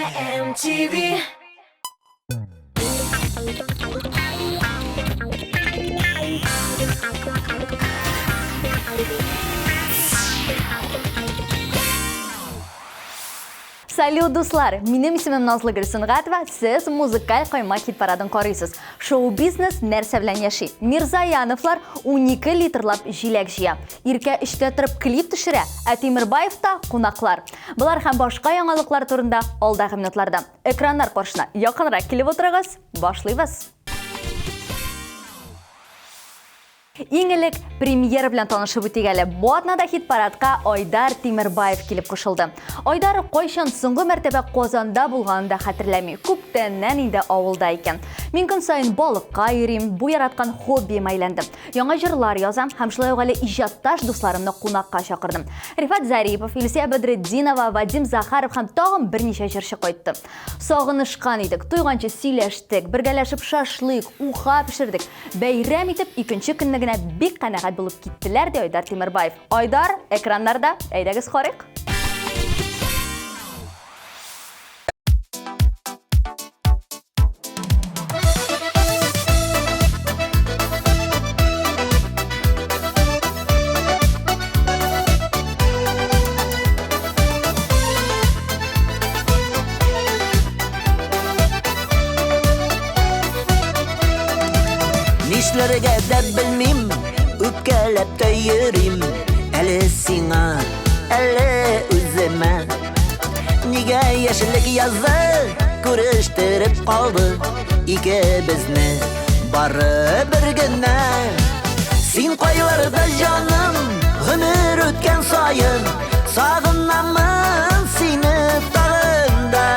MTV. Салют, дуслар! Минем исемем Назлы Гөлсөнгатова, сез музыкаль койма хит-парадын карыйсыз. Шоу-бизнес нәрсә белән яши? Мирзаяновлар 12 литрлап җиләк җыя. Иркә өчтә торып клип төшерә, ә Тимербаевта кунаклар. Болар һәм башка яңалыклар турында алдагы минутларда. Экраннар каршына якынрак килеп утырыгыз, башлыйбыз. Иң элек премьера белән танышып үтик әле. Бу атнада хит-парадка Айдар Тимербаев килеп кушылды. Айдар кайчан соңгы мәртәбә Казанда булганын да хәтерләми. Күптәннән инде авылда икән. Мин көн саен балыкка йөрим, бу яраткан хоббиема әйләнде. Яңа җырлар язам һәм шулай ук әле иҗатташ дусларымны кунакка чакырдым. Рифат Зарипов, Илсөя Бәдретдинова, Вадим Захаров һәм тагын берничә җырчы кайтты. Сагынышкан идек, туйганчы сөйләштек, бергәләшеп шашлык, уха пешердек. Бәйрәм итеп, икенче көнне генә бик канәгать булып киттеләр, ди Айдар Тимербаев. Айдар, экраннарда, әйдәгез карыйк. Нишләргә дә белмим, үпкәләп тә йөрим. Әле сиңа, әле үземә. Нигә яшеллек язы күрештереп калды икебезне бары бер генә. Син кайларда, җаным, гомер үткән саен Сагынамын сине тагын да.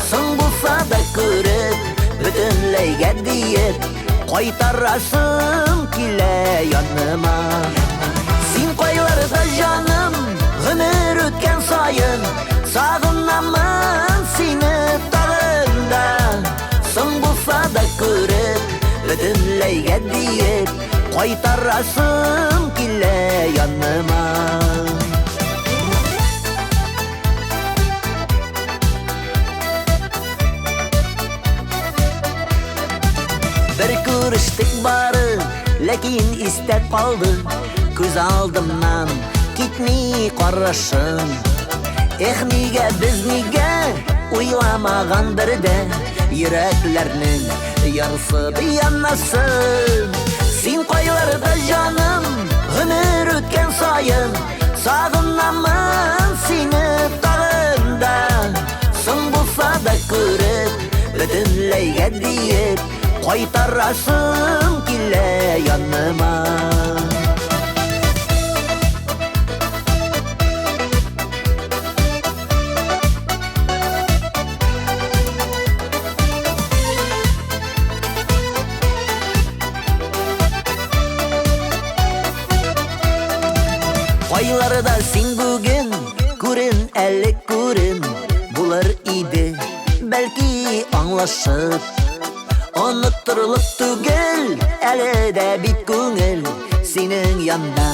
Соң булса да күреп, бөтенләйгә диеп, кайтарасым килә яныма. Син кайларда, җаным, гомер үткән саен, сагынамын сине тагын да. Соң булса да күреп, бөтенләйгә диеп, кайтарасым килә яныма. Бер күрештек бары, ләкин истә калды, күз алдымнан китми карашың. Эх, нигә без нигә уйламаган бердә йөрәкләрнең ярсып янасын. Син кайларда, җаным, гомер үткән саен сагынамын сине тагын да. Соң булса да күреп, бөтенләйгә диеп, кайтарасым килә яныма. Кайларда син бүген, күрен әле күрен, булыр иде, бәлки аңлашып. Оныттырылып түгел, әле дә бит күңел синең янда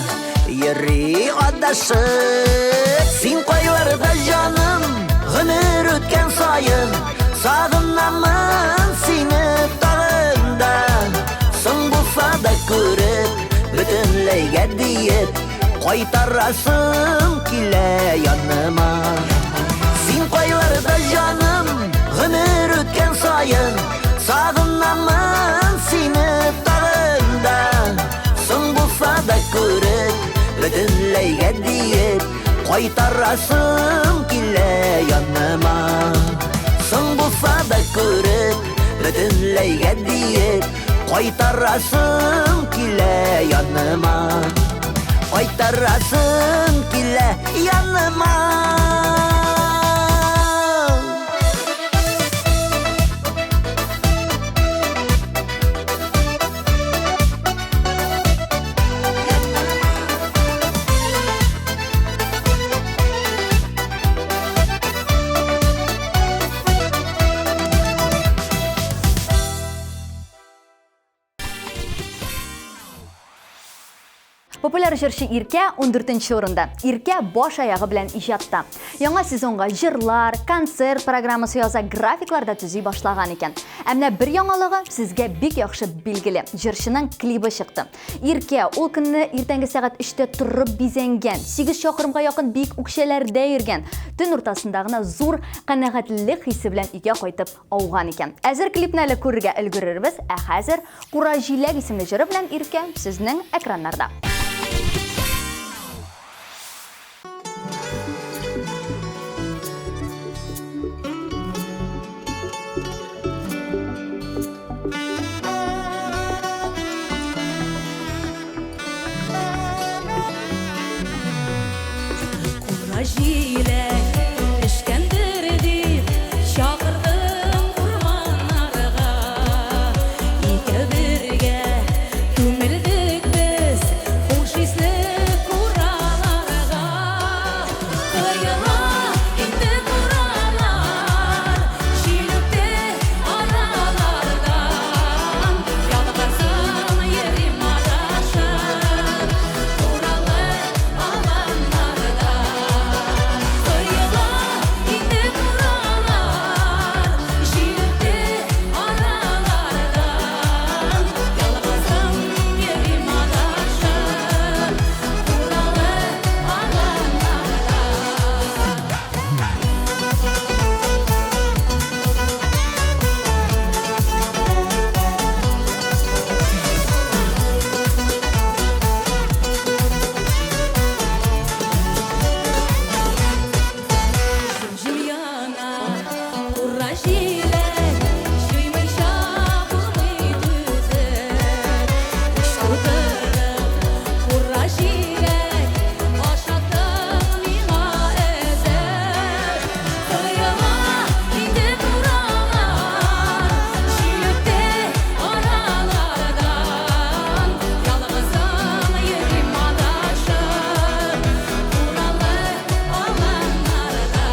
йөри адашып. Син кайларда, җаным, гомер үткән саен сагынамын сине тагын да. Соң булса да күреп, бөтенләйгә диеп, кайтарасым килә яныма. Син кайларда, җаным, гомер үткән саен сагынамын сине тагын да. Соң булса да күреп, бөтенләйгә диеп, кайтарасым килә яныма. Соң булса да күреп, бөтенләйгә диеп, кайтарасым килә яныма. Кайтарасым килә яныма. Популяр җырчы Иркә 14 урында. Иркә баш аягы белән иҗатта. Яңа сезонга җырлар, концерт программасы яза, графиклар да төзи башлаган икән. Ә менә бер яңалыгы сезгә бик яхшы билгеле. Җырчының клибы чыкты. Иркә ул көнне иртәнге сәгать 3-тә торып бизәнгән, 8 чакрымга якын биек үкчәләрдә йөргән. Төн уртасында гына зур канәгатьлек хисе белән өйгә кайтып ауган икән. Әзер клипны әле күрергә өлгерербез, ә хәзер Кура җиләк исемле җыры белән Иркә сезнең экраннарда. Кура җиләк пешкәндер дип чакырдым урманнарга. Икәү бергә күмелдек без хуш исле кураларга. Коела инде куралар, җил үтте аралардан. Ялгызым йөрим адашып, куралы аланнарда. Коела инде куралар, җил үтте аралардан. Ялгызым йөрим адашып, куралы аланнарда. Җем яна, кура җиләк, җыймыйча булмый түзеп. Уч тутырып, кура җиләк, ашаттың миңа өзеп. Коела инде куралар, җил үтте аралардан. Ялгызым йөрим адашып, куралы аланнарда.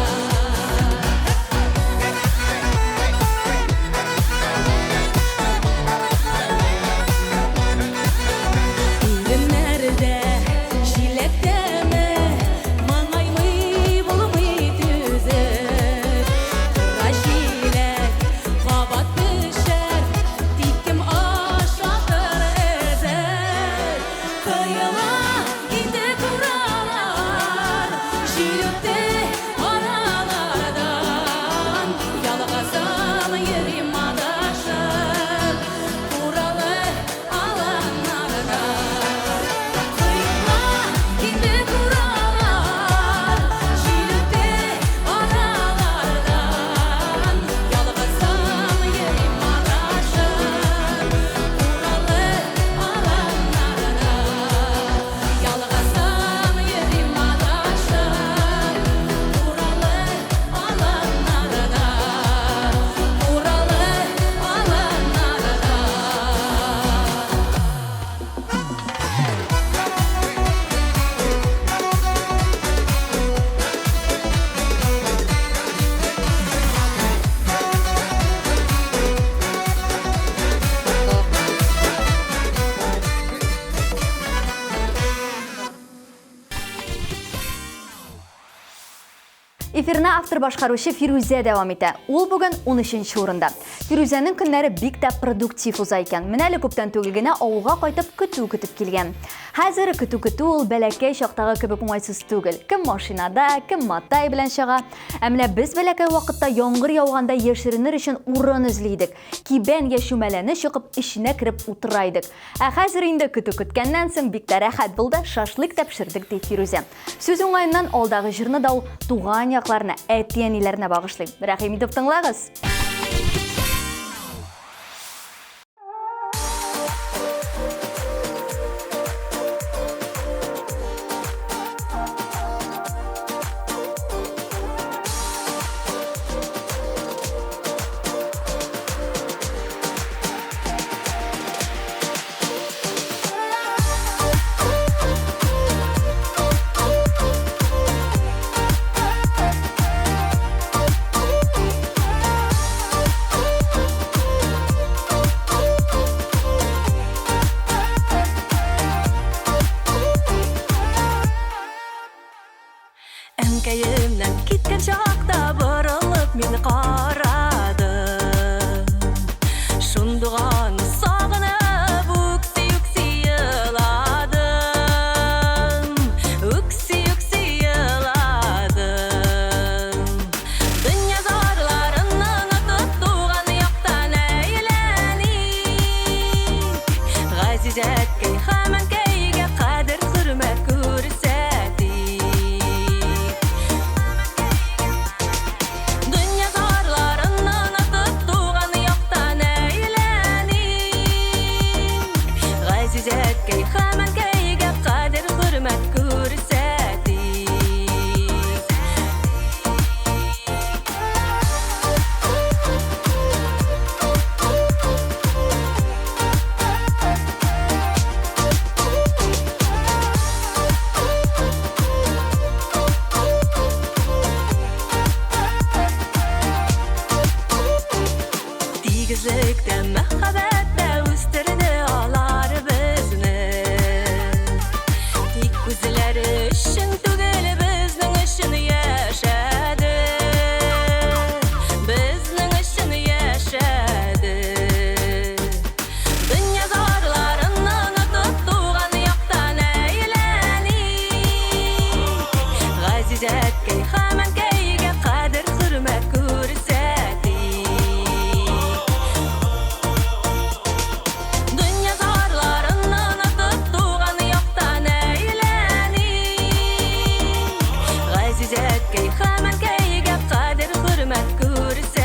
Иремнәрдә җиләк тәме, моңаймый булмый түзеп. Кура җиләк кабат пешәр, тик кем ашатыр әзер. Коела инде куралар, җил үтте аралардан. Ялгызым йөрим адашып, куралы аланнарда. Коела инде куралар, җил үтте аралардан. Ялгызым йөрим адашып, куралы аланнарда. Ялгызым йөрим адашып, куралы аланнарда. Куралы аланнарда. Эфирны автор башкаручы Фирүзә дәвам итә. Ул бүген 13 урында. Фирүзәнең көннәре бик тә продуктив уза икән. Менә әле күптән түгел генә авылга кайтып көтү көтеп килгән. Хәзер көтү көтү ул бәләкәй чактагы кебек уңайсыз түгел. Кем машинада, кем матай белән чыга. Ә менә без бәләкәй вакытта яңгыр яуганда яшеренер өчен урын эзли идек. Кибән я чүмәләне чокып эченә кереп утыра идек. Ә хәзер инде көтү көткәннән соң бик тә рәхәт булды, шашлык та пешердек, ди Фирүзә. Сүз уңаеннан алдагы җырны да ул туган якларына, әти-әниләренә багышлый. Рәхим итеп тыңлагыз. Тигезлектә, мәхәббәттә үстерде алар безне. Тик үзләре өчен түгел, безнең өчен яшәде. Безнең өчен яшәде. Дөнья зарларын онытып туган яктан әйләник. Газиз әткәй һәм әнкәйгә кадер-хөрмәт күрсәтик. Дөнья зарларын онытып туган яктан әйләник. Газиз әткәй һәм әнкәйгә кадер-хөрмәт күрсәтик.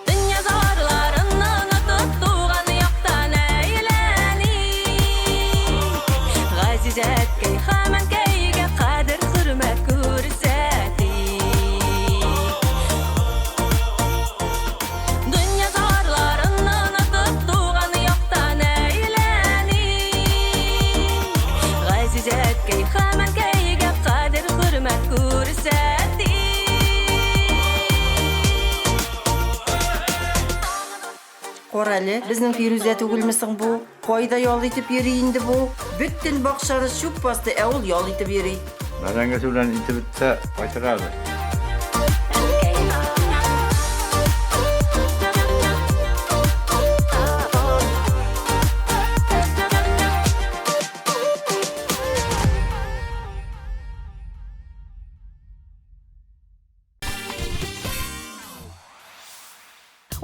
Дөнья зарларын онытып туган яктан әйләник. Газиз әткәй һәм әнкәйгә кадер-хөрмәт күрсәтик. Дөнья зарларын онытып туган яктан әйләник. Газиз әткәй һәм әнкәйгә кадер-хөрмәт күрсәтик. Кара әле, безнең Фирүзә түгелме соң бу? Кайда ял итеп йөри инде бу? Бөтен бакчаны чүп басты, ә ул ял итеп йөри. Бәрәңгесе белән ите бетсә, кайтыр әле.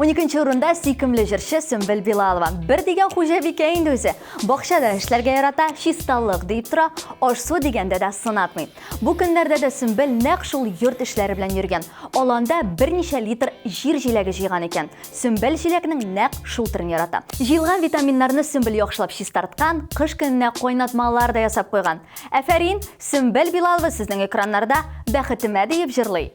Уникенче урында сөйкемле җырчы Сөмбел Билалова. Бер дигән хуҗабикә инде үзе. Бакчада эшләргә ярата, чисталык диеп тора, аш-су дигәндә дә сынатмый. Бу көннәрдә дә Сөмбел нәкъ шул йорт эшләре белән йөргән. Аланда берничә литр җир җиләге җыйган икән. Сөмбел җиләкнең нәкъ шул төрен ярата. Җыелган витаминнарны Сөмбел яхшылап чистарткан, кыш көненә кайнатмалар да ясап куйган. Афәрин, Сөмбел Билалова сезнең экраннарда Бәхетемә диеп җырлый.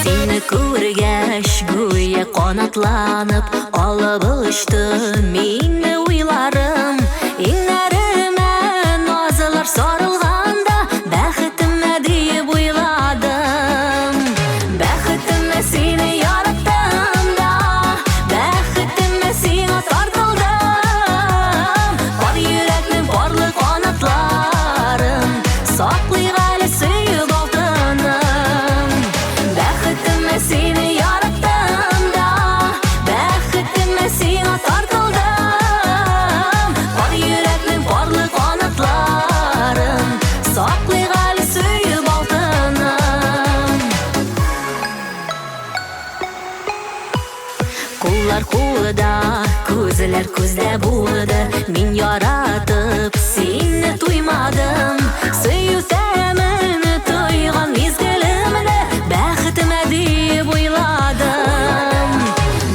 Сине күргәч, гүя канатланып алып очты мине уйларым. Иңнәремә назлар сарылганда, бәхетемә диеп уйладым. Бәхетемә сине яраттым да, бәхетемә сиңа тартылдым. Пар йөрәкнең парлы канатларын саклыйк әле сөеп алтыным. Бәхетемә сине яраттым да, бәхетемә сиңа тартылдым. Пар йөрәкнең парлы канатларын саклыйк әле сөеп алтыным. Куллар кулда, күзләр күздә булды. Мин яратып сине туймадым. Сөю тәмен тойган мизгелемне бәхетемә диеп уйладым.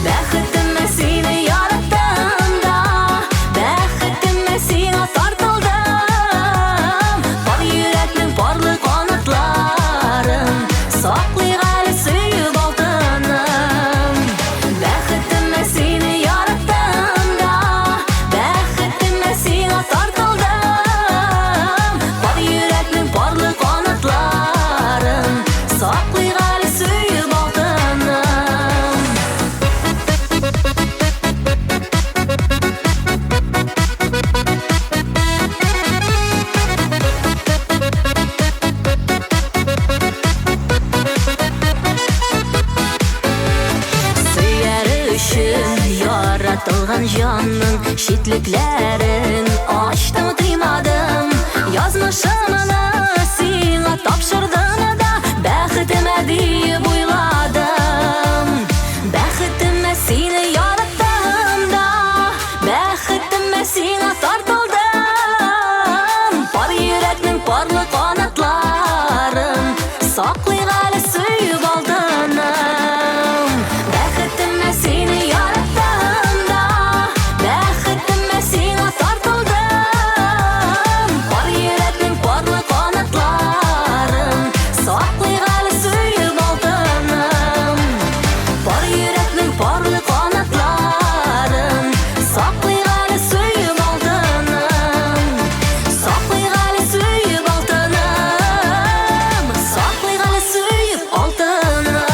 Бәхетемә сине яраттым да, бәхетемә сиңа тартылдым. Пар йөрәкнең парлы канатларын саклыйк әле сөеп алтыным. Бәхетемә сине яраттым да, бәхетемә сиңа тартылдым. Пар йөрәкнең парлы канатларын саклыйк әле сөеп алтыным. Сөяр өчен Яратылган җанның читлекләрен ачтым, тыймадым. Язмышымны сиңа тапшырдым да, бәхетемә диеп уйладым. Бәхетемә сине яраттым да, бәхетемә сиңа тартылдым. Пар йөрәкнең парлы канатларын саклыйк әле сөеп алтыным. Бәхетемә сине яраттым да, бәхетемә сиңа тартылдым. Пар йөрәкнең парлы канатларын саклыйк әле сөеп алтыным. Пар йөрәкнең парлы канатларын саклыйк әле сөеп алтыным. Саклыйк әле сөеп алтыным. Саклыйк әле сөеп алтыным.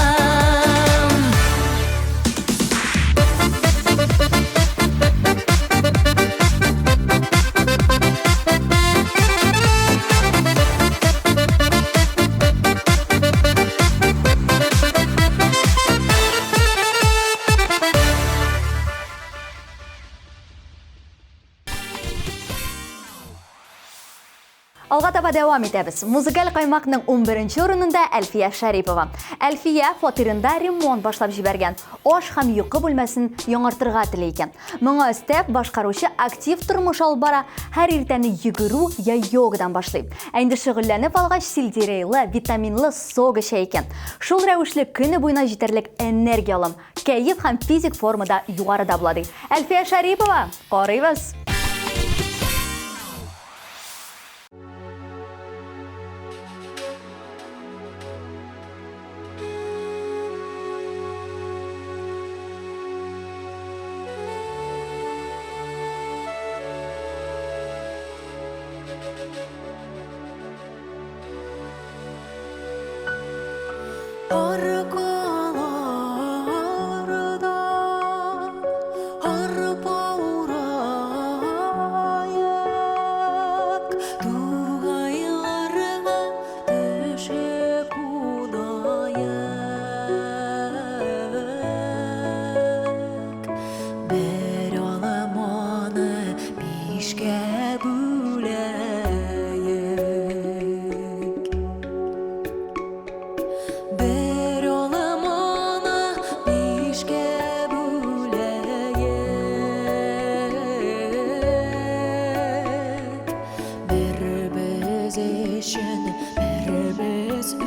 Алга таба дәвам итәбез. Музыкаль каймакның 11 урынында Әлфия Шәрипова. Әлфия фатирында ремонт башлап җибәргән. Аш һәм йокы бүлмәсен яңартырга тели икән. Моңа өстәп, башкаручы актив тормыш алып бара. Һәр иртәне йөгерү я йогадан башлый. Ә инде шөгыльләнеп алгач, сельдерейлы, витаминлы сок эчә икән. Шул рәвешле көне буена җитәрлек энергия алам. Кәеф һәм физик формада югарыда була ди. Әлфия Шәрипова, карыйбыз. Аркаларда арпа ураяк, тугайларга төшеп кунаяк. Бер аламаны бишкә бүләек. Бер аламаны бишкә бүләек. Бер без өчен, бер без үләек.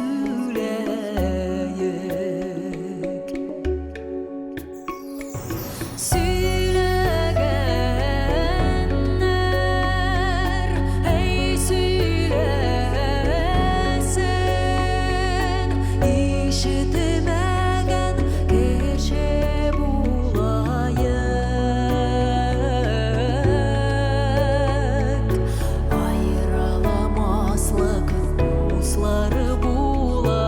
Сөйләгәннәр, әй сөйләсен, ишетмәгән кеше булаек. Аерыламаслык дуслар булаек.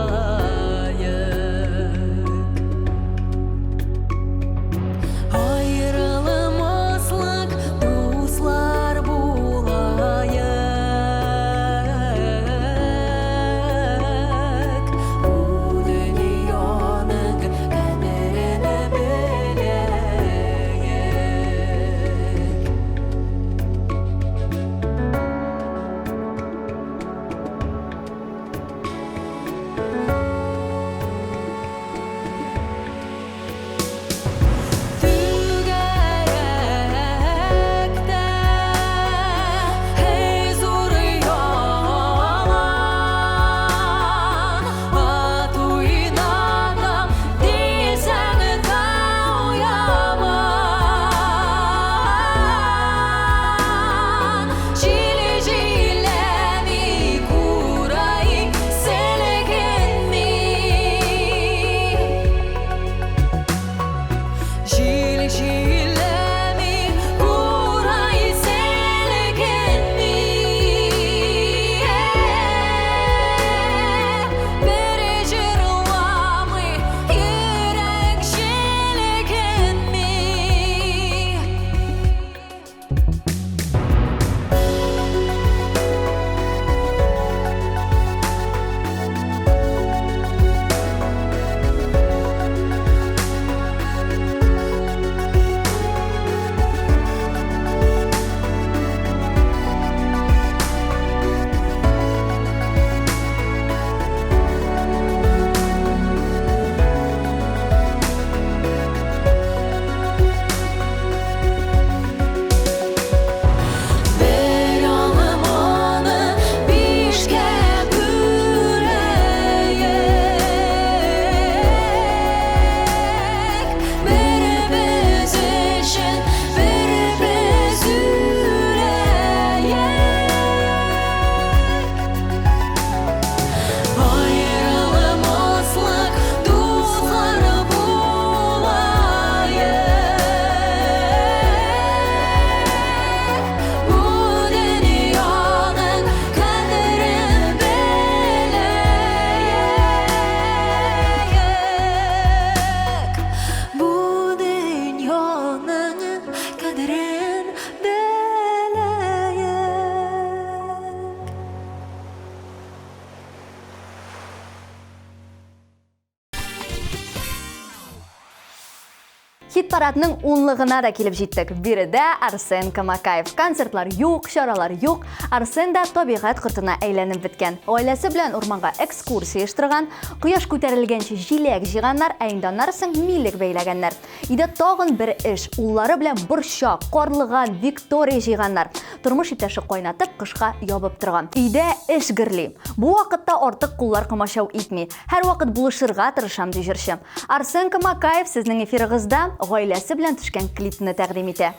Хит-парадның унлыгына да килеп җиттек. Биредә Арсен Камакаев. Концертлар юк, чаралар юк. Арсен да табигать кортына әйләнеп беткән. Гаиләсе белән урманга экскурсия оештырган. Кояш күтәрелгәнче җиләк җыйганнар, ә инде аннары соң милек бәйләгәннәр. Өйдә тагын бер эш, уллары белән борчак, карлыган, виктория җыйганнар. Тормыш иптәше кайнатып, кышка ябып торган. Өйдә эш гөрли. Бу вакытта артык куллар комачау итми. Һәрвакыт булышырга тырышам, ди җырчы. Арсен Камакаев сезнең эфирыгызда гаиләсе белән төшкән клипны тәкъдим итә.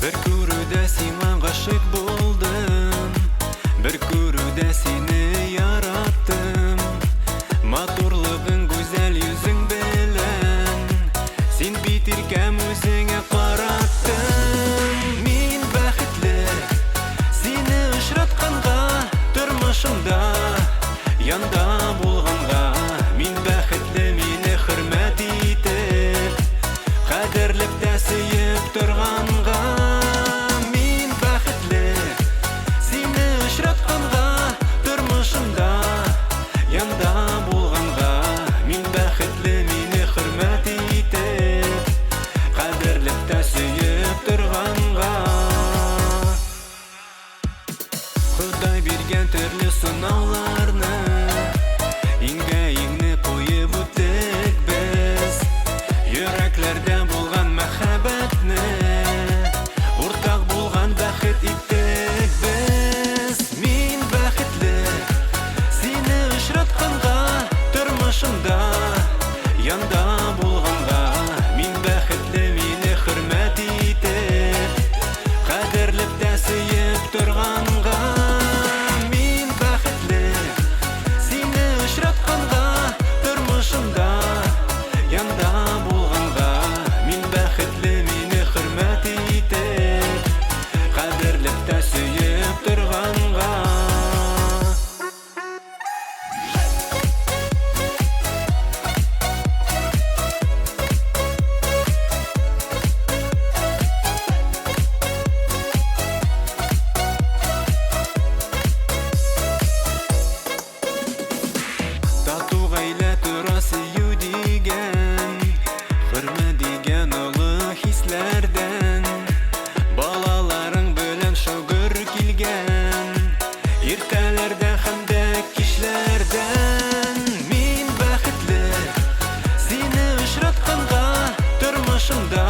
Бер күрүдә сиңа гашыйк булдым, Бер күрүдә сине яраттым. Матурлыгың гүзәл йөзең белән, Син бит иркәм үзеңә караттың. Мин бәхетле, сине очратканга, Тормышымда янда булганга. Мин бәхетле, мине хөрмәт итеп, Кадерләп тә сөеп торганга. Мин бәхетле, сине очратканга, Тормышымда янда булганга. Мин бәхетле, мине хөрмәт итеп, Кадерләп тә сөеп торганга. Ходай биргән төрле сынауларны Иңгә иңне куеп үттек без. Йөрәкләрдә булган мәхәббәтне Уртак булган бәхет иттек без. Мин бәхетле, сине очратканга, Тормышымда янда булганга. Мин бәхетле, мине хөрмәт итеп, Кадерләп тә сөеп торганга. Мин бәхетле, сине очратканга, Тормышымда янда булганга. Мин бәхетле, мине хөрмәт итеп, Кадерләп тә сөеп торганга. Тату гаилә тора сөю дигән, Хөрмәт дигән олы хисләрдән. Балаларың белән шөгер килгән Иртәләрдә һәм дә кичләрдән. Мин бәхетле, сине очратканга, Тормышымда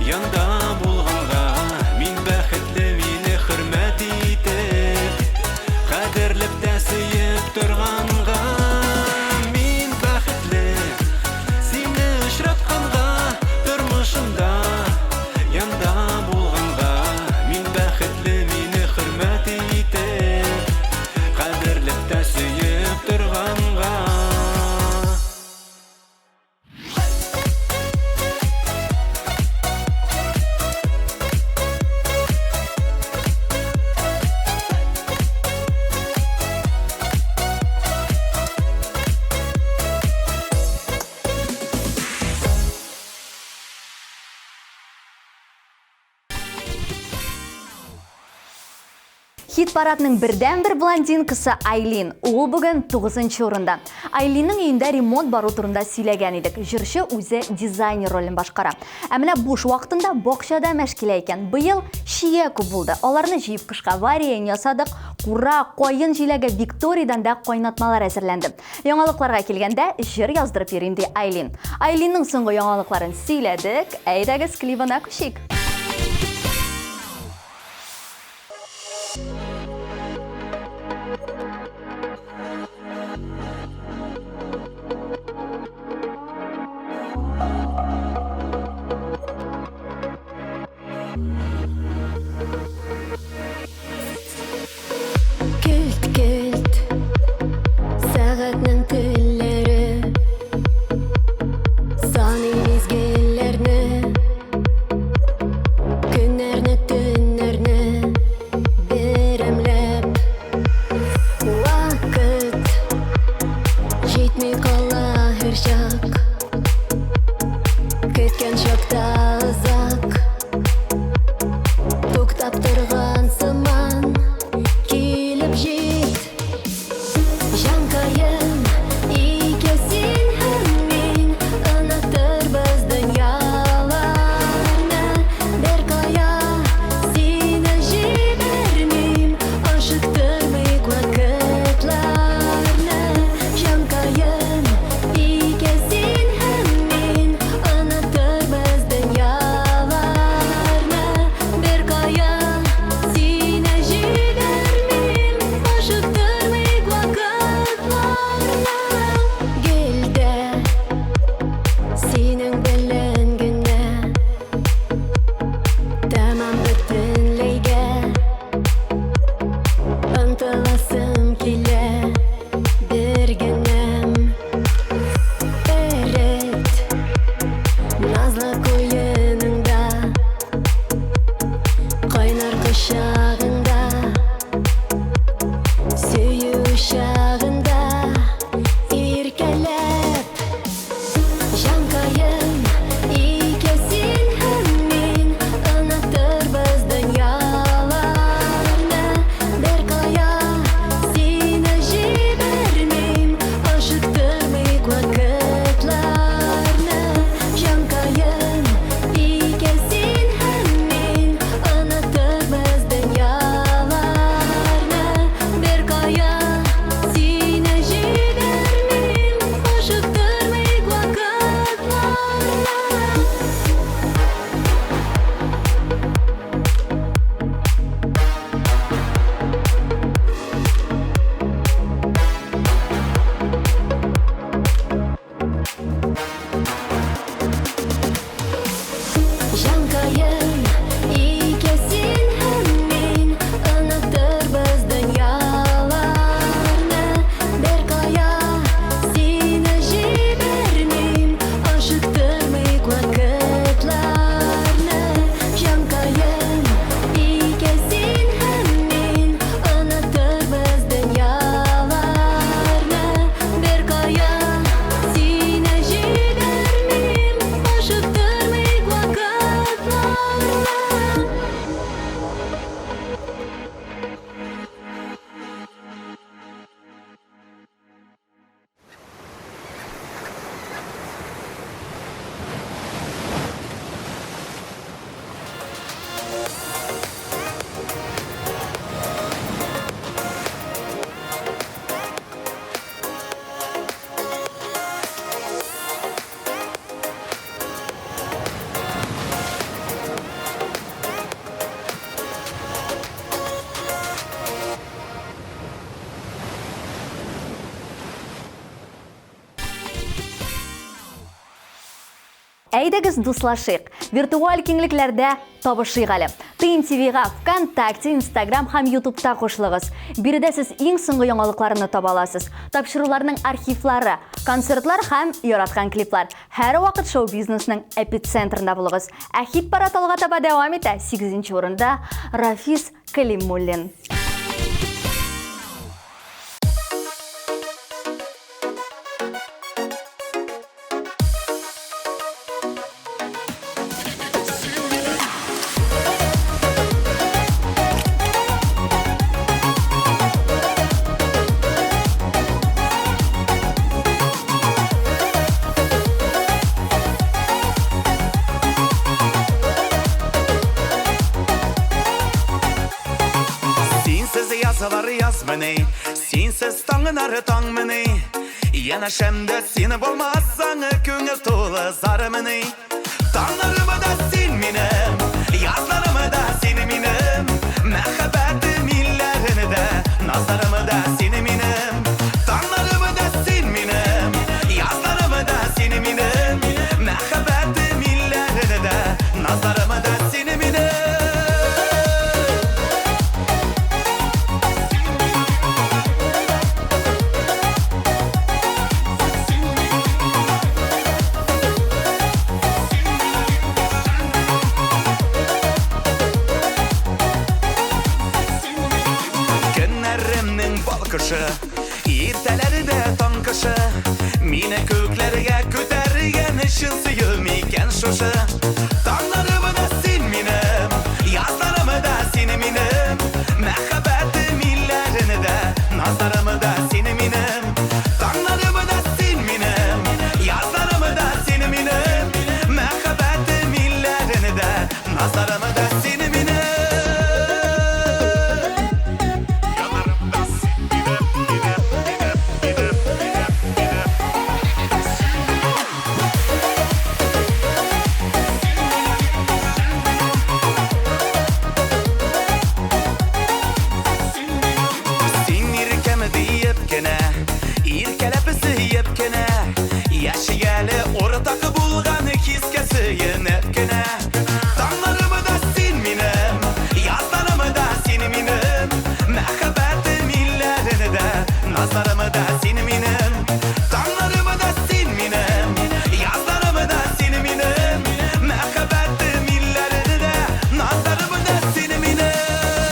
янда булганга. Мин бәхетле, мине хөрмәт итеп, Кадерләп тә сөеп торганга. Мин бәхетле, сине очратканга, Тормышымда янда булганга. Мин бәхетле, мине хөрмәт итеп, Кадерләп тә сөеп торганга. Хит-парадның бердәнбер блондинкасы Айлин. Ул бүген 9 урында. Айлинның өендә ремонт бару турында сөйләгән идек. Җырчы үзе дизайнер ролен башкара. Ә менә буш вакытында бакчада мәш килә икән. Быел чия күп булды. Аларны җыеп кышка варенье ясадык. Кура, каен җиләге, Викториядән дә кайнатмалар әзерләнде. Яңалыкларга килгәндә, җыр яздырып йөрим, ди Айлин. Айлинның соңгы яңалыкларын сөйләдек. Әйдәгез, клибына күчик. Келт-келт сәгатьнең телләре Саный мизгелләрне. Чагында, сөю чагында иркәләп. Җанкаем, икәү син һәм мин онытырбыз дөньяларны. Беркая сине җибәрмим, ашыктырмыйк вакытларны. Җанкаем, икәү син һәм мин онытырбыз дөньяларны. Беркая сине җибәрмим, ашыктырмыйк вакытларны. Җанкаем, икәү син һәм мин онытырбыз дөньяларны. Беркая сине җибәрмим, ашыктырмыйк вакытларны. Җанкаем, икәү син һәм мин онытырбыз дөньяларны. Беркая сине җибәрмим, ашыктырмыйк вакытларны. Әйдәгез дуслашыйк, виртуаль киңлекләрдә табышыйк әле. ТНТВга ВКонтакте, Инстаграм һәм Ютубта кушылыгыз. Биредә сез иң соңгы яңалыкларны таба аласыз. Тапшыруларның архивлары, концертлар һәм яраткан клиплар. Һәрвакыт шоу-бизнесның эпицентрында булыгыз. Ә хит-парад алга таба дәвам итә. 8 урында Рафис Калимуллин. Синсез язлар язмыни, синсез таңнар таңмыни. Янәшәмдә син булмасаң, күңел тулы зармыни. Таңнарымы да син минем, язларымы да син минем. Мәхәббәтем илләрендә, назарымы да син минем. Таңнарымы да син минем, язларымы да син минем. Мәхәббәтем илләрендә, назарымы да син минем. Көннәремнең балкышы, иртәләрдә таң кышы. Мине күкләргә күтәргән чын сөю микән шушы? Таңнарымы да син минем, язларымы да син минем. Мәхәббәтем илләрендә, назарымы да син минем. Таңнарымы да син минем, язларымы да син минем. Мәхәббәтем илләрендә, назарымы да син минем. Син иркәм диеп кенә, иркәләп сөеп кенә, яши әле уртак булган хискә сөенеп кенә. Таңнарымы да син минем, язларымы да син минем. Мәхәббәтем илләрендә, назарымы да син минем. Таңнарымы да син минем, язларымы да син минем. Мәхәббәтем илләрендә, назарымы да син минем.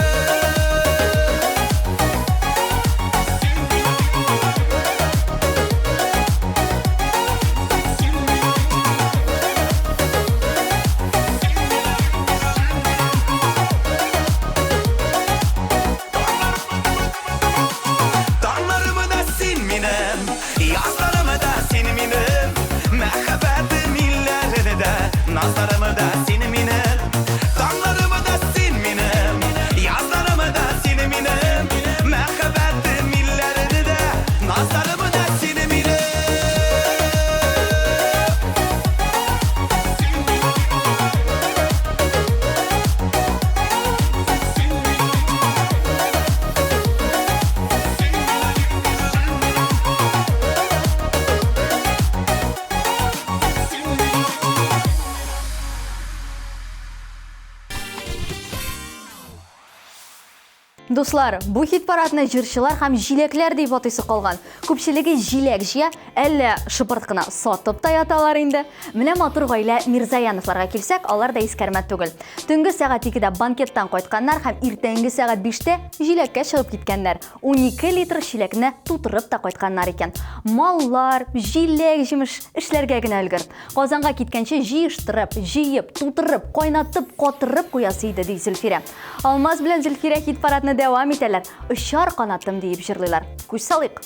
Дуслар, бу хит-парадны җырчылар һәм җиләкләр дип атыйсы калган. Күпчелеге җиләк җыя, әллә шыпырт кына сатып та яталар инде. Менә матур гаилә Мирзаяновларга килсәк, алар да искәрмә түгел. Төнге сәгать 2-дә банкеттан кайтканнар һәм иртәнге сәгать 5-тә җиләккә чыгып киткәннәр. 12 литр чиләкне тутырып та кайтканнар икән. Маллар, җиләк-җимеш эшләргә генә өлгер. Казанга киткәнче җыештырып, җыеп, тутырып, кайнатып, катырып куясы иде, ди Зөлфирә. Алмаз белән Зөлфирә хит-парадны дәвам итәләр. Очар канатым диеп җырлыйлар. Күз салыйк.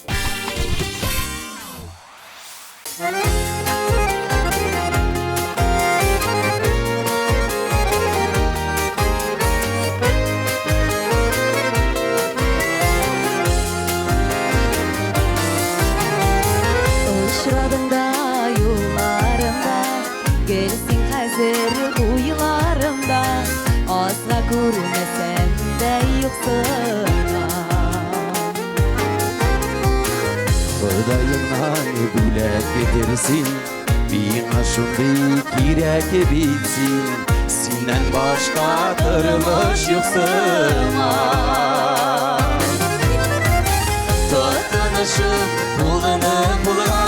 Очрадың да юлларымда, гел син хәзер уйларымда, азга күрмәсәм дә юксынам. Ходаемнан бүләк битер син, миңа шундый кирәк бит син. Синнән башка тормыш юк сыман. Тотынышып кулны кулга,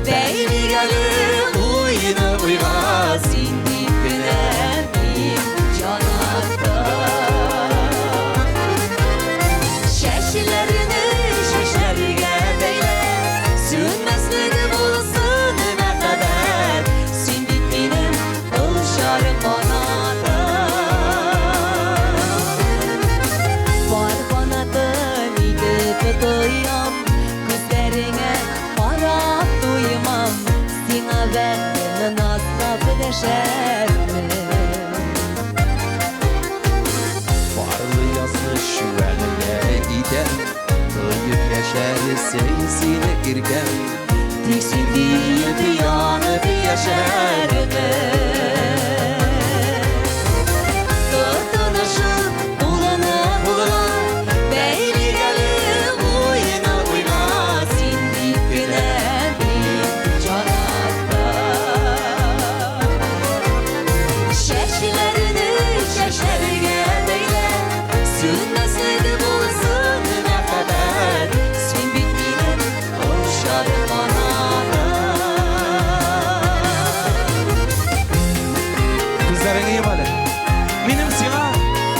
бәйлик әле уйны уйга, син дип кенә мин җанаттым. Чәчләрне чәчләргә бәйлә, сүнмәслек булсын мәхәббәт, син бит минем очар канатым. Пар канатым итеп тоям, күзләреңә карап туймам, сиңа бәхетне назлап дәшәрмен. Парлы язмыш вәгъдә итәм, тоеп яшәрсең сине иркәм. Тик син диеп янып яшәрмен. Тотынышып кулны кулга, бәйлик әле уйны уйга, син дип кенә мин җанаттым. Чәчләрне чәчләргә бәйлә, сүнмәслек булсын мәхәббәт, син бит минем очар канатым. Күзләреңне йом әле. Минем сиңа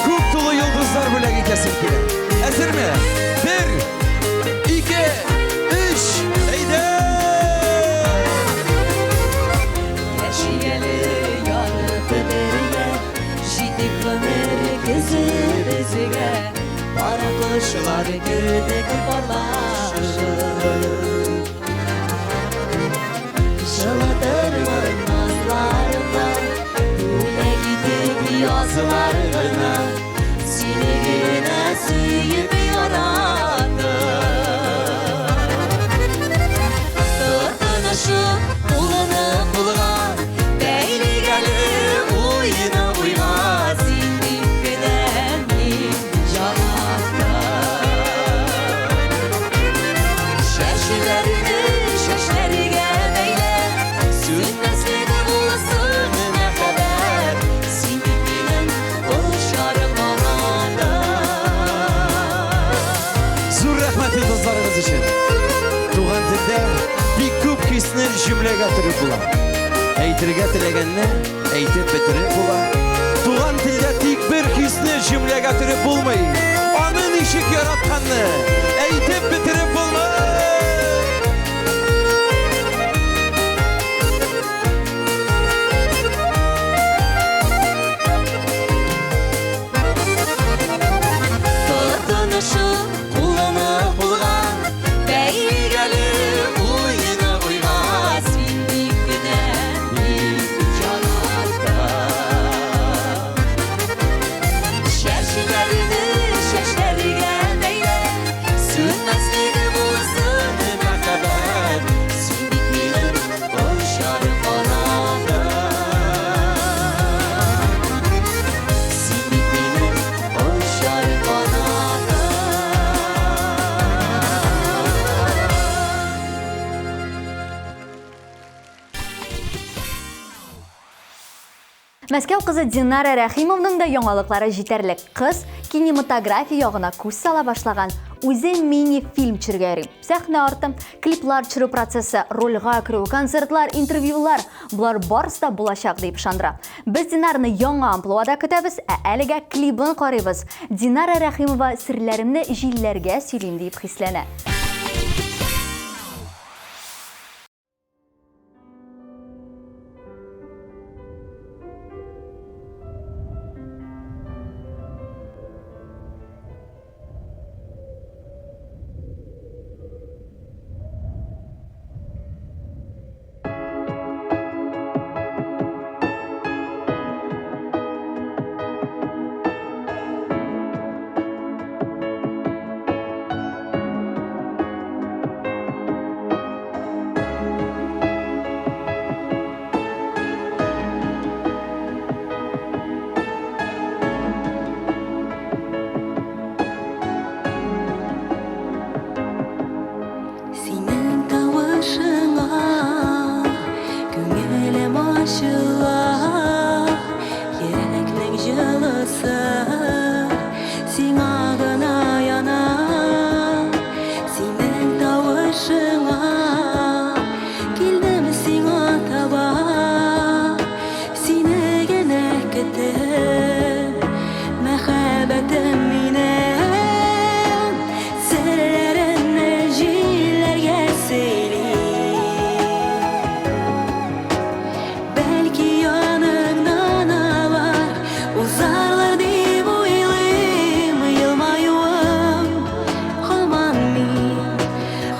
күк тулы йолдызлар бүләк итәсем килә. Әзерме? Бер, ике, өч, әйдә! Яшик әле янып бергә, җитик гомер көзе безгә, пар кошлар кебек парлашып. Җылытырмын назларымда, бүләк итеп язларны, сине генә сөеп яраттым. Тотынышып кулны кулга, бәйлик әле уйны уйга, син дип кенә мин җанаттым. Чәчләрне чәчләргә бәйлә, сүнмәслек булсын мәхәббәт, син бит минем очар канатым. Зур рәхмәт йолдызларыгыз өчен. Туган телдә бик күп хисне җөмләгә төреп була. Әйтергә теләгәнне әйтеп бетереп була. Туган телдә тик бер хисне җөмләгә төреп булмый. Аны ничек яратканны әйтеп бетереп булмый. Тотынышып кулны кулга, бәйлик әле уйны уйга, син дип кенә мин җанаттым. Чәчләрне чәчләргә бәйлә, Мәскәү кызы Динара Рәхимовның да яңалыклары җитәрлек. Кыз кинематография ягына күз сала башлаган. Үзе мини-фильм төшерергә йөри. Сәхнә арты, клиплар төшерү процессы, рольгә керү, концертлар, интервьюлар, болар барысы да булачак дип ышандыра. Без Динарны яңа амплуада көтәбез, ә әлегә клибын карыйбыз. Динара Рәхимова серләремне җилләргә сөйлим диеп хисләнә. Синең тавышыңа күңелем ачыла, йөрәкнең җылысы сиңа гына яна. Синең тавышыңа килдем сиңа таба, сине генә көтеп, мәхәббәтем минем, серләремне җилләргә сөйлим. Бәлки яныңнан алар узарлар дип уйлыйм, елмаюым һаман мин,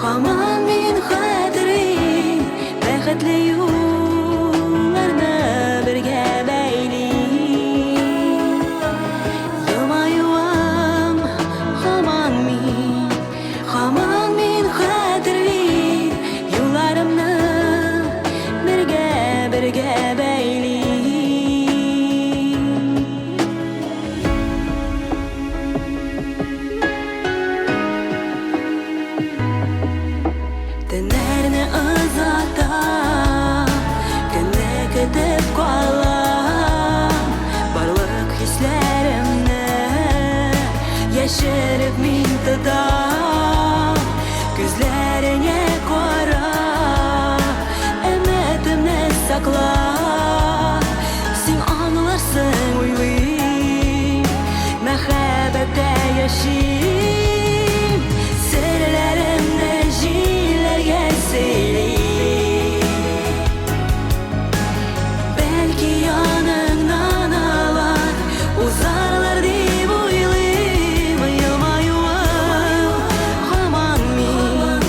һаман мин хәтерлим, бәхетле юлларны бергә бәйлим. Елмаюым һаман мин, һаман мин хәтерлим, юлларымны бергә, бергә бәйлим. Төннәрне озата, көнне көтеп калам, барлык хисләремне яшереп мин тотам, күзләреңә карап, өметемне саклап, син аңларсың уйлыйм, мәхәббәттә яшим, серләремне җилләргә сөйлим. Бәлки яныңнан алар узарлар дип уйлыйм, елмаюым һаман мин,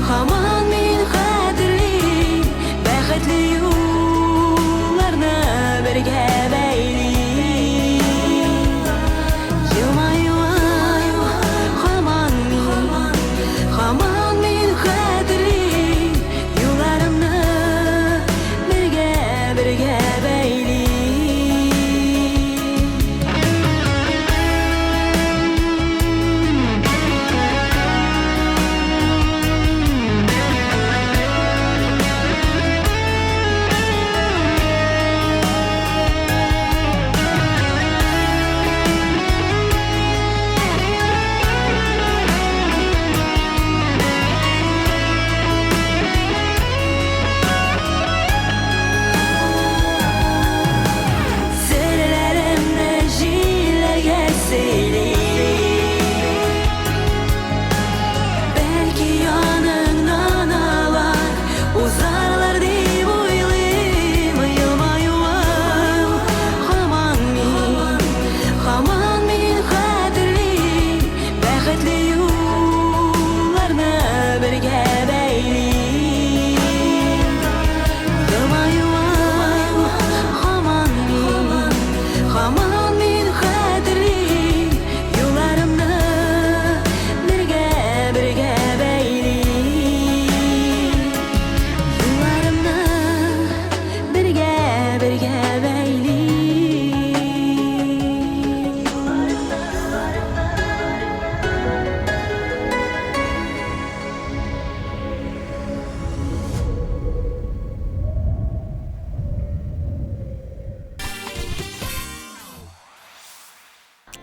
һаман мин хәтерлим, бәхетле юлларны бергә бәйлим. Елмаюым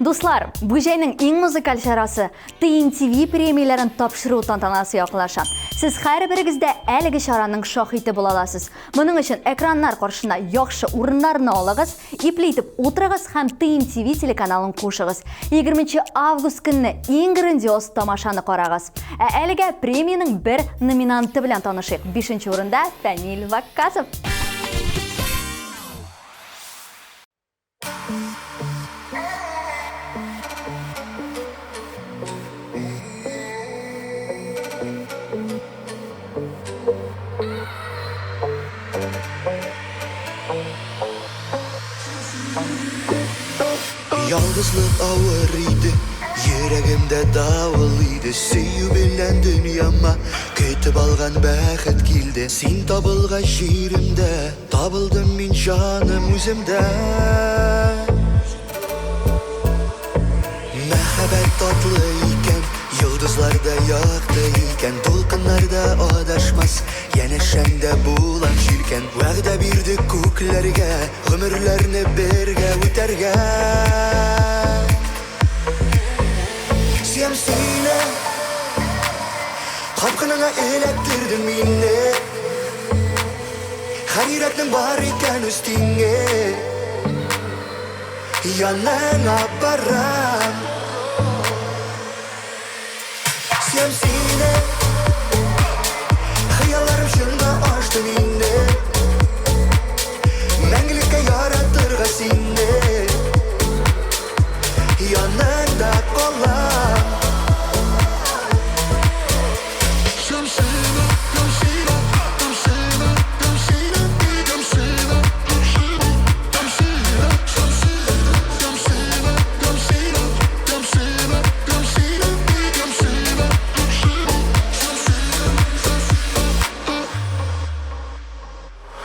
Дуслар, бу җәйнең иң музыкаль чарасы TNTV премияләрен тапшыру тантанасы якынлаша. Сез һәрберегез дә әлеге чараның шаһиты була аласыз. Моның өчен экраннар каршына яхшы урыннарны алыгыз, ипле итеп утырыгыз һәм TNTV телеканалын кушыгыз. 20 август көнне иң грандиоз тамашаны карагыз. Ә әлегә премиянең бер номинанты белән танышыйк. 5 урында Фәнил Ваккасов. Ялгызлык авыр иде, йөрәгемдә давыл иде. Сөю белән дөньяма көтеп алган бәхет килде. Син табылгач җиремдә, табылдым мин җаным үземдә. Мәхәббәт татлы икән, йолдызлар да якты икән, дулкыннар да адашмас, янәшәңдә булам җилкән. Вәгъдә бирдек күкләргә, гомерләрне бергә үтәргә. Сөям сине, капкыныңа эләктердең мине. Һәр йөрәкнең бар икән үз тиңе. Яныңа барам. Сөям сине, хыялларым чынга ашты инде. Мәңгелеккә яратырга сине. Яныңда калам.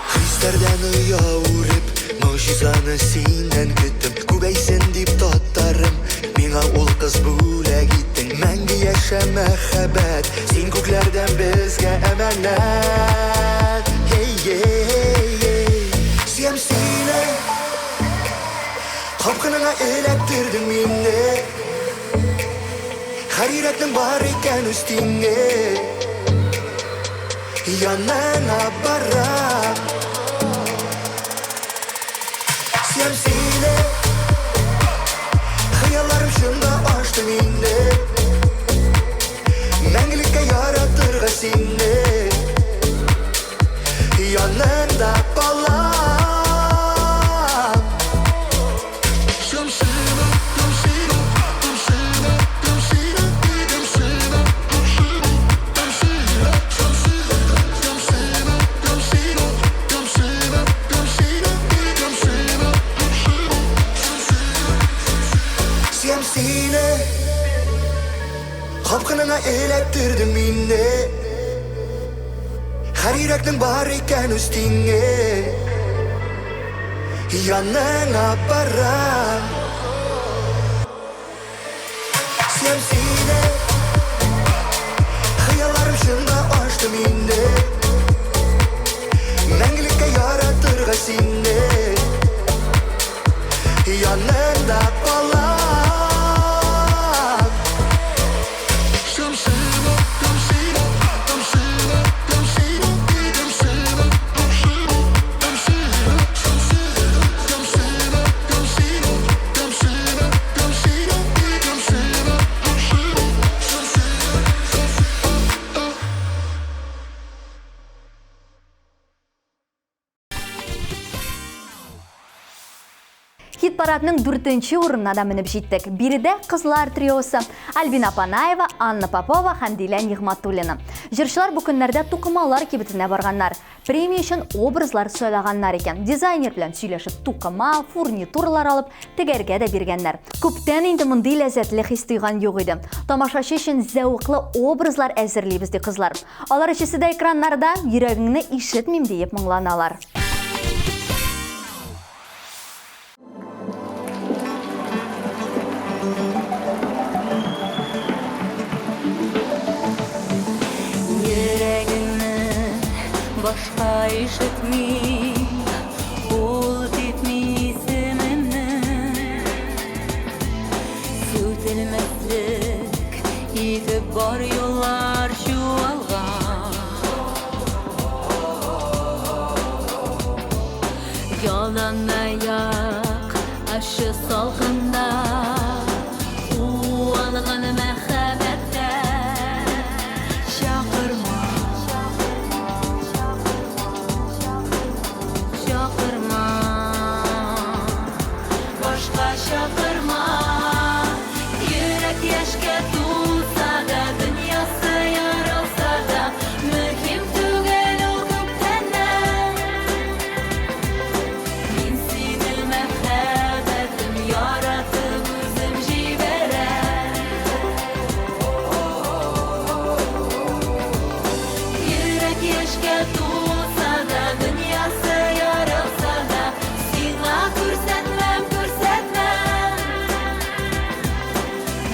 Хисләрдән оя үреп, могҗизаны синнән көттем. Күбәйсен дип татарым, миңа ул кыз бүләк иттең. Мәңге яшә мәхәббәт, син күкләрдән безгә әманәт. Ей, ей, ей. Сөям сине, капкыныңа эләктердең мине. Һәр йөрәкнең бар икән үз тиңе. Яныңа барам. Сөям сине, хыялларым чынга ашты инде. Мәңгелеккә яратырга сине. Яныңда калам. Сөям сине, капкыныңа эләктердең мине. Һәр йөрәкнең бар икән үз тиңе. Яныңа барам. Сөям сине, хыялларым чынга ашты инде. Мәңгелеккә яратырга сине. Яныңда калам. Хит-парадның 4-нче урынына да менеп җиттек. Биредә кызлар триосы Альбина Панаева, Анна Попова һәм Дилә Нигъматуллина. Җырчылар бу көннәрдә тукымалар кибетенә барганнар. Премия өчен образлар сайлаганнар икән. Дизайнер белән сөйләшеп тукыма, фурнитурлар алып, тегәргә дә биргәннәр. Күптән инде мондый ләззәтле хис тойган юк иде. Тамашачы өчен зәвыклы образлар әзерлибез, ди кызлар. Алар өчесе дә экраннарда йөрәгеңне ишетмим диеп моңланалар. Йөрәгеңне башка ишетмим, ул типми исемемне. Бар юллар чуалган. Яланаяк ачы салкында Уалган мәхәббәттә. Чакырма, чакырма, башка чакырма. Йөрәк яшькә тулса да, дөньясы ярылса да, мөһим түгел ул күптәннән. Мин сине, мәхәббәтем, яратып үзем җибәрәм. Йөрәк яшькә тулса да, дөньясы ярылса да, сиңа күрсәтмәм, күрсәтмәм.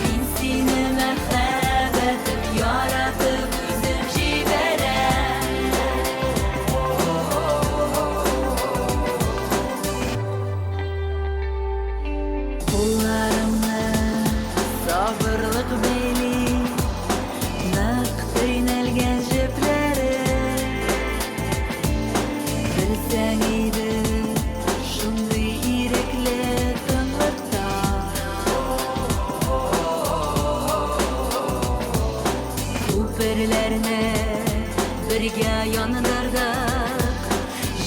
Мин сине, мәхәббәтем, яратып үзем җибәрәм. Кулларымны сабырлык бәйли, нык төйнәлгән җепләре. Белсәң иде, шундый ирекле тынлыкта. Күперләрне бергә яндырдык,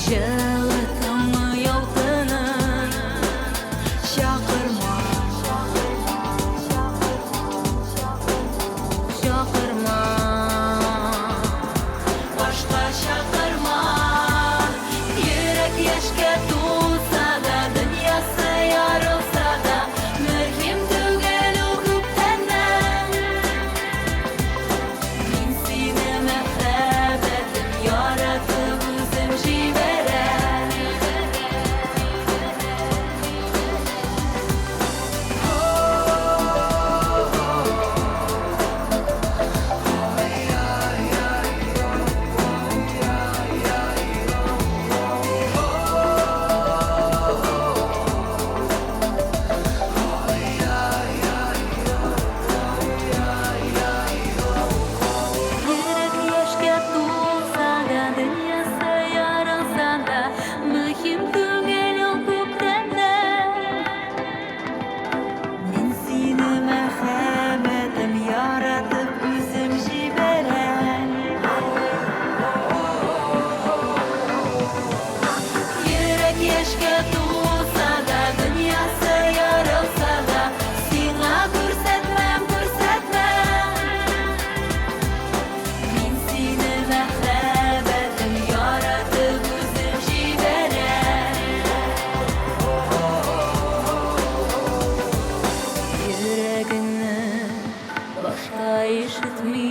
җылы таңы ялкынын. Чакырма, чакырма, башка чакырма. Йөрәк яшькә тулса да, дөньясы ярылса да, мөһим түгел ул күптәннән. Мин сине, мәхәббәтем, яратып үзем җибәрәм. Йөрәк яшькә тулса да, дөньясы ярылса да, мөһим түгел ул күптәннән. Мин сине, мәхәббәтем, яратып үзем җибәрәм. Йөрәк яшькә тулса да, дөньясы ярылса да, сиңа күрсәтмәм, күрсәтмәм. Мин сине, мәхәббәтем, яратып үзем җибәрәм. Йөрәгеңне башка ишетми.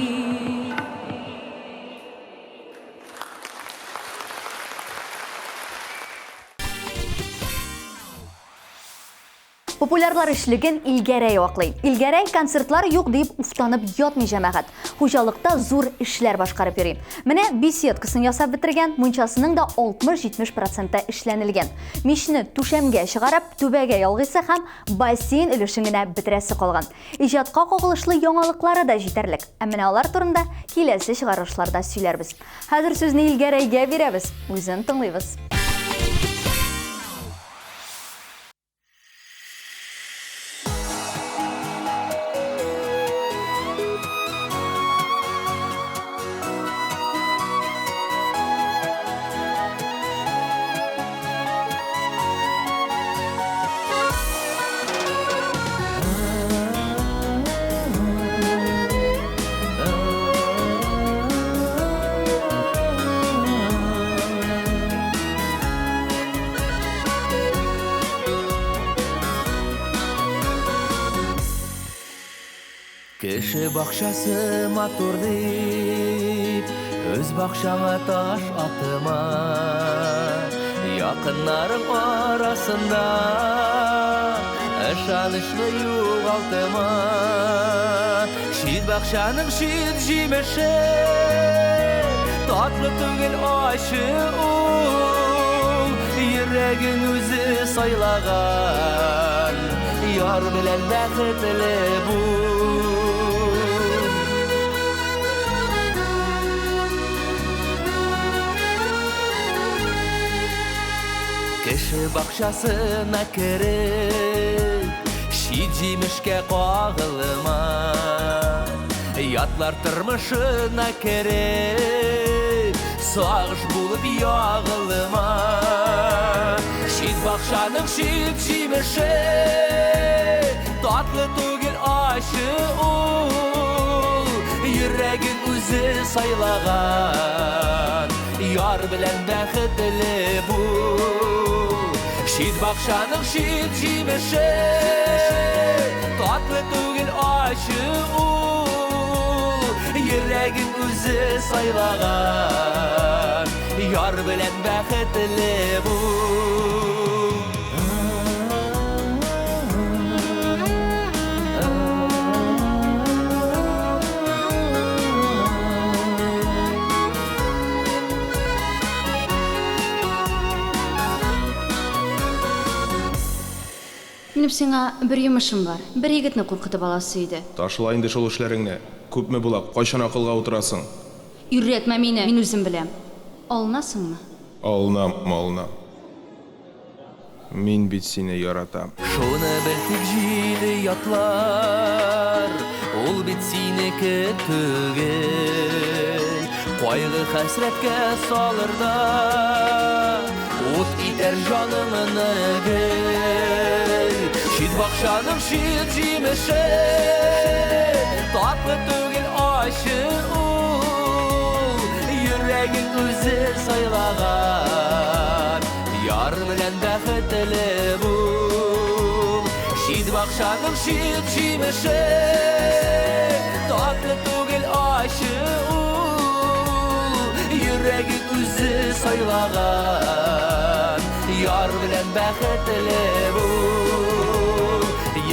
Популярлар өчлеген Илгәрәй аклый. Илгәрәй концертлар юк дип уфтанып ятмый, җәмәгать. Хуҗалыкта зур эшләр башкарып йөри. Менә беседкасын ясап бетергән, мунчасының да 60-70 проценты эшләнелгән. Мичне түшәмгә чыгарып, түбәгә ялгыйсы һәм бассейн өлешен генә бетерәсе калган. Иҗатка кагылышлы яңалыклары да җитәрлек. Ә менә алар турында киләсе чыгарылышларда сөйләрбез. Хәзер сүзне Илгәрәйгә бирәбез. Үзен тыңлыйбыз. Кеше бакчасы матур дип, үз бакчаңа таш атма. Якыннарың арасында ышанычлы югалтма. Чит бакчаның чит җимеше татлы түгел, ачы ул. Йөрәгең үзе сайлаган яр белән бәхетле бул. Кеше бакчасына кереп, чит җимешкә кагылма. Ятлар тормышына кереп, сагыш булып ягылма. Чит бакчаның чит җимеше, татлы түгел ачы ул. Йөрәгең үзе сайлаган, яр белән бәхетле бул. Чит бакчаның чит җимеше, татлы түгел ачы ул. Йөрәгең үзе сайлаган, яр белән бәхетле бул. Минем сиңа бер йомышым бар. Бер егетне куркытып аласы иде. Ташла инде шул эшләреңне. Күпме була, кайчан акылга утырасың? Өйрәтмә мине, мин үзем беләм. Алынасыңмы? Алынам, алынам. Мин бит сине яратам. Шуны бел тик җиде ятлар, ул бит синеке түгел. Кайгы хәсрәткә салыр да, ут итәр җаныңны гел. Чит бакчаның чит җимеше, татлы түгел ачы ул. Йөрәгең үзе сайлаган, яр белән бәхетле бул. Чит бакчаның чит җимеше, татлы түгел ачы ул. Йөрәгең үзе сайлаган, яр белән бәхетле бул.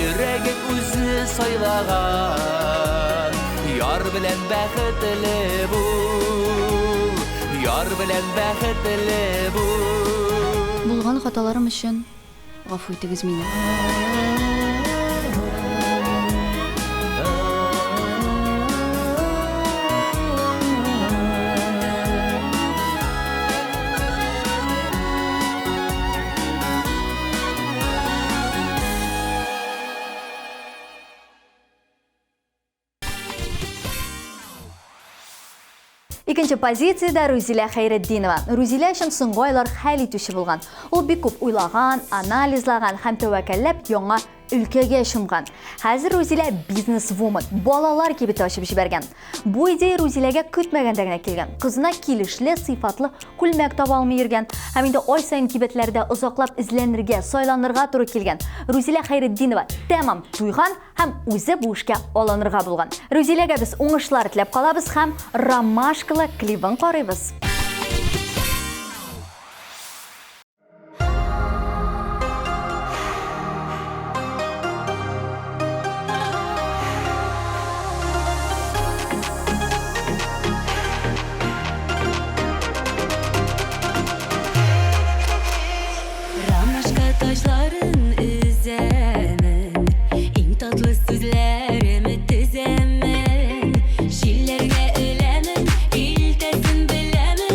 Йөрәгең үзе сайлаган, яр белән бәхетле бул. Яр белән бәхетле бул. Булган хаталарым өчен гафу итегез мине. Икенче позициядә Рузилә Хәйретдинова. Рузилә өчен соңгы айлар хәл итүче булган. Ул бик күп уйлаган, анализлаган һәм тәвәккәлләп яңа өлкәгә чумган. Хәзер Рузилә бизнес-вумен, балалар кибете ачып җибәргән. Бу идея Рузиләгә көтмәгәндә генә килгән. Кызына килешле, сыйфатлы күлмәк таба алмый йөргән. Һәм инде ай саен кибетләрдә озаклап эзләнергә, сайланырга туры килгән. Рузилә Хәйретдинова тәмам туйган һәм үзе бу эшкә алынырга булган. Рузиләгә без уңышлар теләп калабыз һәм Ромашкалы клибын карыйбыз. Ромашка таҗларын өзәмен, иң татлы сүзләремне тезәмен. Җилләргә эләмен, илтәсен беләмен.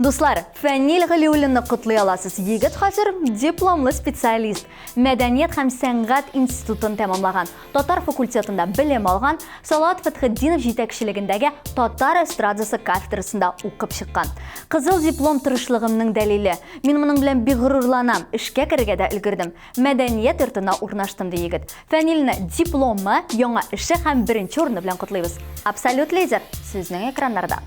Дуслар, Фәнил Галиуллинны котлый аласыз. Егет хәзер дипломлы специалист. Мәдәният һәм сәнгать институтын тәмамлаган, татар факультетында белем алган, Салават Фәтхетдинов җитәкчелегендәге татар эстрадасы кафедрасында укып чыккан. Кызыл диплом тырышлыгымның дәлиле. Мин моның белән бик горурланам, эшкә керергә дә өлгердем. Мәдәният йортына урнаштым, ди егет. Фәнилне дипломы, яңа эше һәм беренче урыны белән котлыйбыз. Абсолют лидер сезнең экраннарда.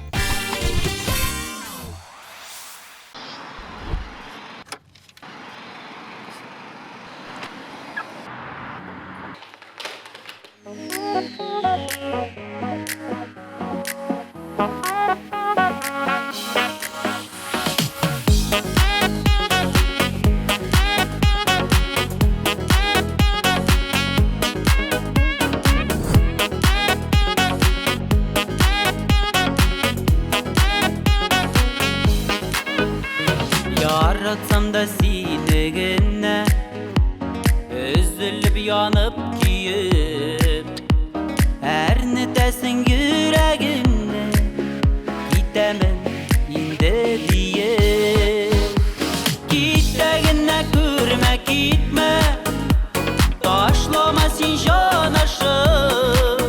Яратсам да сине генә Өзелеп янып көеп Әрнетәсең йөрәгемне Китәмен инде диеп Китә генә күрмә, китмә Ташлама син җанашым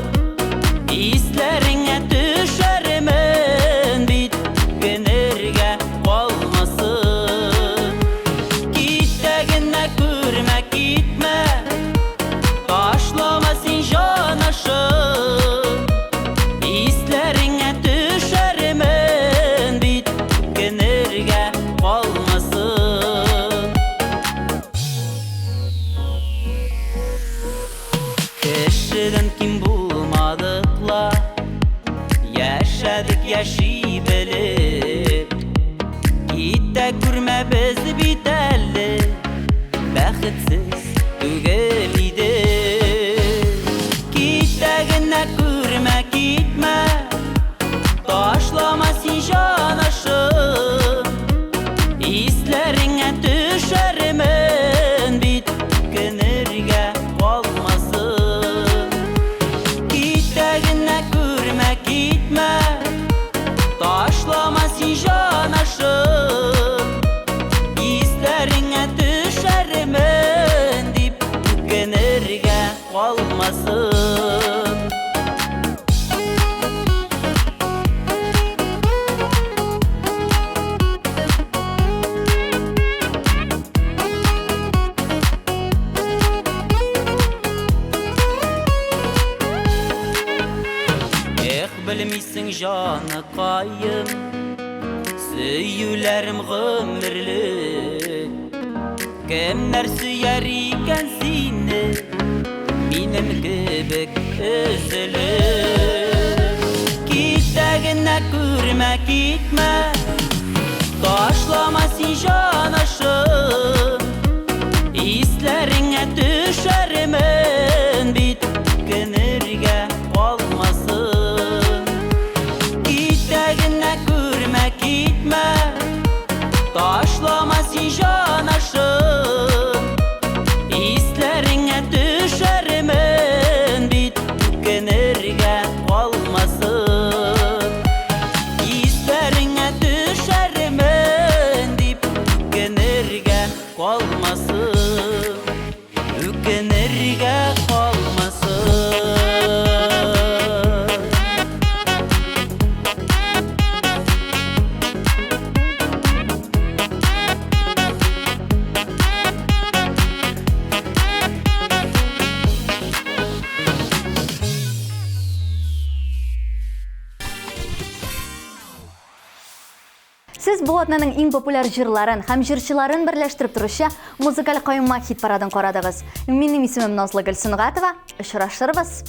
Исләреңә төшәрмен бит Генергә калмасын Китә генә күрмә, китмә Ташлама син җанашым Исләреңә төшәрмен бит Генергә калмасын Кешедән ким булмадык ла Яшәдек яши белеп Китә күрмә без бит әле Бәхетсез түгел идек Китә генә күрмә, китмә Ташлама син җанашым Исләреңә төшәрмен бит Кенергә калмасын Китә генә күрмә, китмә Ташлама син җанашым Исләреңә төшәрмен дип Үкенергә калмасын. Эх, белмисең, җаныкаем, Сөюләрем гомерлек. Кемнәр сөяр икән сине Минем кебек өзелеп Китә генә күрмә, китмә Ташлама син җанашым Исләреңә төшәрмен бит Кенергә калмасын Китә генә күрмә, китмә Ташлама син җанашым Исләреңә төшәрмен бит Үкенергә калмасын Исләреңә төшәрмен дип Үкенергә калмасын Үкенергә калмасын. Сез бу атнаның иң популяр җырларын һәм җырчыларын берләштереп торучы музыкаль каймак хит-парадын карадыгыз. Минем исемем Назлы Гөлсөнгатова. Очрашырбыз.